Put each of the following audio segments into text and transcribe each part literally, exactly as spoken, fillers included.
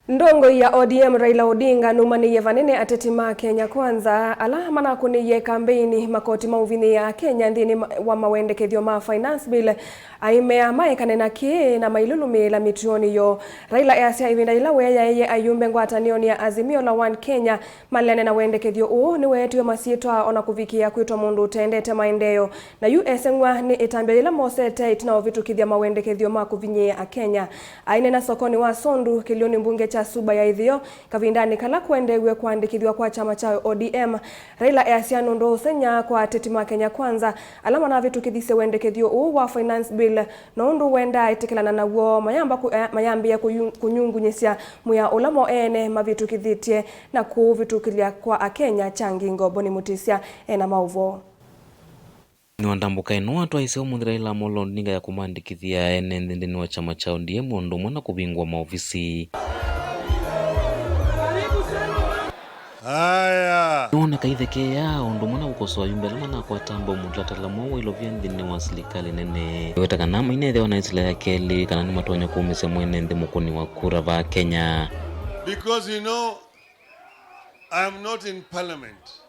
Ndongoi ya O D M Raila Odinga numanĩie vanene ateti ma Kenya Kwanza ala manakũnĩie kambeini makoti ma ũvinyĩĩa Akenya nthĩnĩ ma- wa mawendekethyo ma Finance Bill, aimea maekane na kĩĩ na mailũlũmĩĩla mĩtuonĩ yoo. Raila easya ĩvinda yĩla weeyaĩie ayumbe ngwatanĩonĩ ya Azimio la One Kenya maleane na wendekethyo ũũ, nĩweetiwe masyĩtwa o na kũvikĩĩa kwĩtwa mũndũ ũtendete maendeeo. Na yu eseng'w'a nĩ ĩtambya yĩla mosete ĩtina wa ũvĩtũkĩthya mawendekethyo ma kũvinyĩĩa Akenya. Aineena sokonĩ wa Sondu, kĩlyonĩ mbunge kya Suba ya Ĩtheo, kavindanĩ kala kũendeew'e kũandĩkĩthw'a kwa kyama kya O D M, Raila easya nũndũ wa ũsengy'a kwa ateti ma Kenya Kwanza ala manavĩtũkĩthisye wendekethyo ũũ wa Finance Bill, no ũndũ wendaa ĩtĩkĩlana naw'o, mayamba kũ- eh, mayambĩĩa kũyu- kũnyungunyĩsya mwĩa ũla mo ene mavĩtũkĩthĩtye na kũũvĩtũkĩlya kwa Akenya kya ngingo. Boni Mũtĩsya ena maũvoo. Nĩ wa ndambũka ĩno atwaĩsye ũmũnthĩ Raila Amolo Odinga ya kũmandĩkĩthya ene nthĩ nthĩnĩ wa kyama kya O D M o ũndũ ũmwe na kũvingũa maovisi. Haya. Nĩwoneka ĩthekeea o ũndũ ũmwe na kũkosoa ayumbe ala manakwata mbau mũtalatala mwaũ wa ilovia nthĩnĩ wa silikalĩ nene. Nĩweta kana mainethĩwa na ĩsila ya kelĩ kana nĩmatonya kũmĩsya mwene nthĩ mũkũni wa kura va Kenya. Because you know, I'm not in parliament,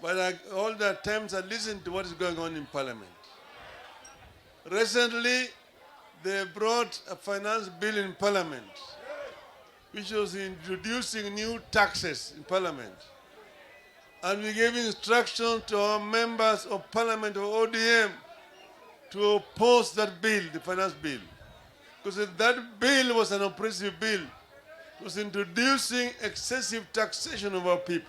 but I, all the times I listen to what is going on in parliament. Recently, they brought a finance bill in parliament, which was introducing new taxes in parliament. And we gave instruction to our members of parliament of O D M to oppose that bill, the finance bill. Because that bill was an oppressive bill. It was introducing excessive taxation of our people.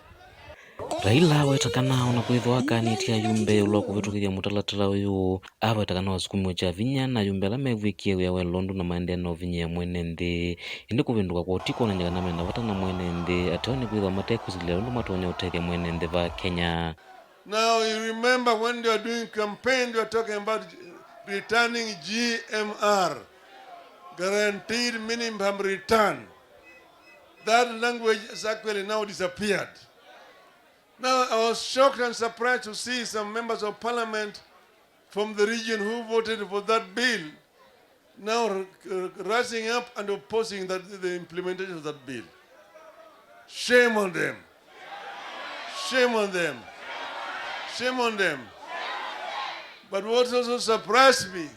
Raila aweta kana o na kwĩthwa akanĩtye ayumbe ĩũlũ wa kũvĩtũkĩthya mũtalatala ũyũ, aweta kana wasukumiwe kya vinya na ayumbe ala mevw'ĩkie wĩa wa ĩlondu na maendee na ũvinyĩĩa mwene nthĩ. Ĩndĩ kũvĩndũka kwoo ti kwonany'a kana mena vata na mwene nthĩ, ateo nĩ kwĩthwa mate kũsilĩla ũndũ matonya ũtethya mwene nthĩ va Kenya. Now you remember when they were doing campaign, they were talking about returning G M R, guaranteed minimum return. That language has actually now disappeared. Now I was shocked and surprised to see some members of parliament from the region who voted for that bill now r- r- rising up and opposing that, the implementation of that bill. Shame on them. Shame on them. Shame on them. But what also surprised me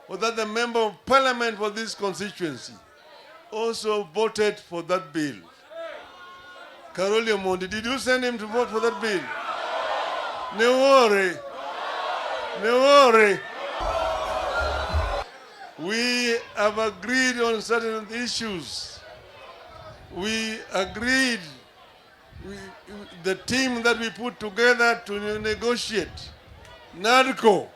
was that the member of parliament for this constituency also voted for that bill. Karoli Omondi, did you send him to vote for that bill? Nĩ wore. Nĩ wore. We have agreed on certain issues. We agreed, we, the team that we put together to negotiate, NADCO,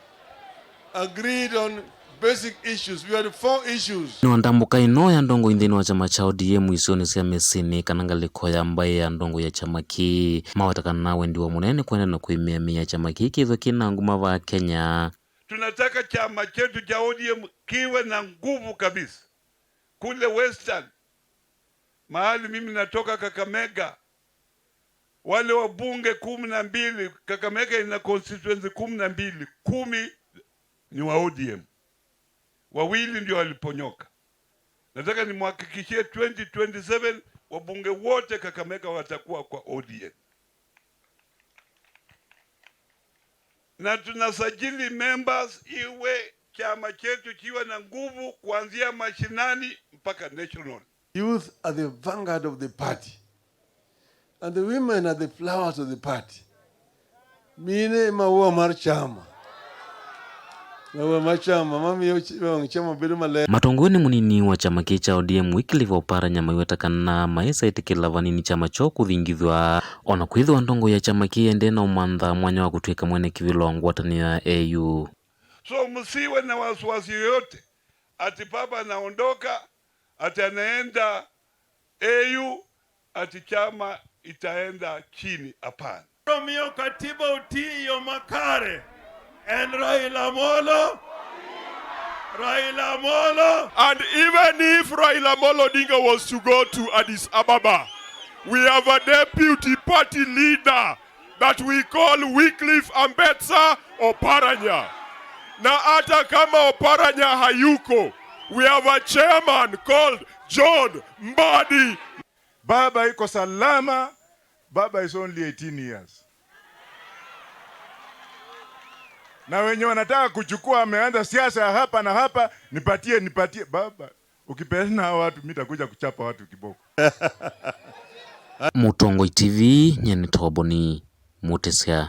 agreed on basic issues. We had four issues. Nĩ wa ndambũka ĩno ya ndongoi nthĩnĩ wa kyama kya O D M isionĩ sya mĩsyĩnĩ kana ngalĩko ya mbaĩ ya ndongoi ya kyama kĩĩ, maweta kana wendi wa mũnene nĩ kwenda na kũĩmĩamĩa kyama kĩĩ kĩthwe kĩna nguma va Kenya. Tunataka chama chetu cha O D M kiwe na nguvu kabisa. Kule Western, mahali mimi natoka, Kakamega, wale wabunge kumi na mbili, Kakamega ina constituency kumi na mbili, kumi ni wa O D M. Wawili ndio waliponyoka. Nataka nimhakikishie twenty twenty-seven wabunge wote Kakamega watakuwa kwa O D M. Na tunasajili members, iwe chama chetu kiwe na nguvu kuanzia mashinani mpaka national. Youth are the vanguard of the party, and the women are the flowers of the party. Mine maua mar chama. Maua mar chama, mami yo ch- yo chama bedo male. Matongoi nĩ mũnini wa kyama kĩĩ kya O D M Wycliffe Oparanya maiweta kana maĩsa ĩtĩkĩla vanini kyama kyoo kũthingithw'a, o na kwĩthĩwa ndongoi ya kyama kĩĩ ende na ũmantha mwanya wa kũtw'ĩka mwene kĩvĩla wa ngwatanĩo ya A U. So msiwe na wasiwasi yoyote ati baba anaondoka, ati anaenda A U, ati chama itaenda chini. Hapana. Romeo Katiba Otiyo Makare and Raila Amolo. Raila Amolo. And even if Raila Amolo Odinga was to go to Addis Ababa, we have a deputy party leader that we call Wycliffe Ambetsa Oparanya. Na hata kama Oparanya hayuko, we have a chairman called John Mbadi. Baba iko salama. Baba is only eighteen years. Na wenye wanataka kuchukua, ameanza siasa ya hapa na hapa, nipatie, nipatie. Baba, ukipeana hao watu, mi takuja kuchapa watu kiboko. Mũtongoi T V, nyie nĩ Toboni Mũtĩsya.